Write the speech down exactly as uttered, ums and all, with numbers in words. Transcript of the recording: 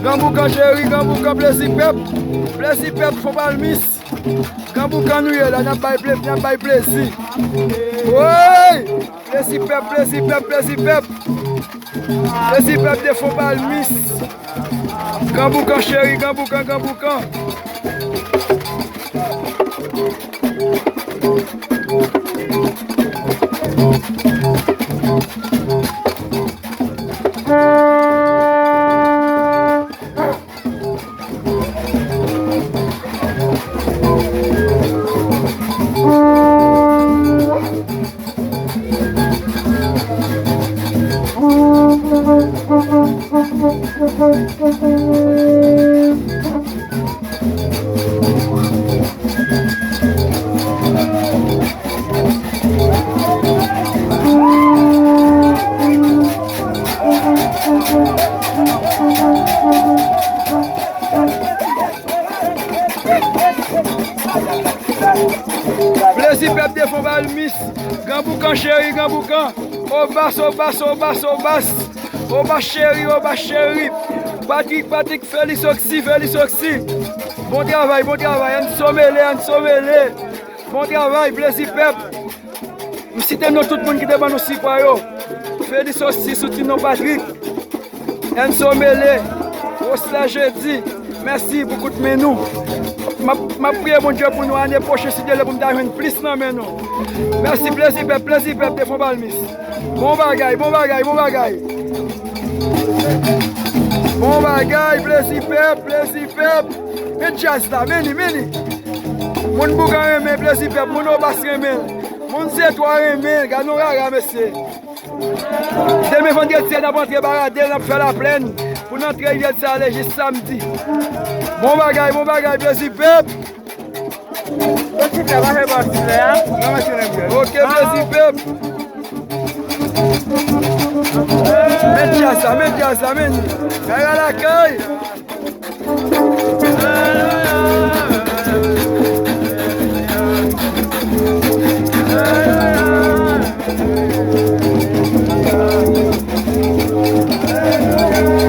Granboukan cheri, Granboukan plezi pèp, plezi pèp, fon palmis. Granboukan nou ye la, n ap bay ple-, n ap bay plezi. Woy! Plezi pèp, plezi pèp, plezi pèp. Plezi pèp de fon palmis. Granboukan cheri, Granboukan, Granboukan. Plezi pèp de fon palmis. Granboukan cheri, Granboukan. Obas, Obas, Obas, Obas. Obas cheri, Obas cheri. Patrik, Patrik, Felix Oxy, Felix Oxy. Bon travay, bon travay. Ann somele, ann somele. Bon travay, plezi pèp. M site non tout moun ki te ban nou sipò yo. Felix Oxy sou ti non Patrik. Enzo Mele, Roslè Jedi, mèsi pou kout men nou. M ap, m ap priye Bondye pou nou ane pwochen, si Dye vle, pou m ta jwenn plis nan men nou. Mèsi, plezi pèp, plezi pèp, de fon palmis. Bon bagay, bon bagay, bon bagay. Bon bagay, plezi pèp, plezi pèp. Men djaz la, men li, men li. Moun Boukan renmen plezi pèp, moun Obas renmen l. Moun Zetwa renmen l, gad yon rara, mesye. Demen vandredi, n ap antre Baradè, n ap fè Laplèn. Pou n antre Rivyè Salé jis samdi. Bon bagay, bon bagay, plezi pèp. Oke, plezi pèp. Men djaz sa, men djaz sa, men. Kay lakay.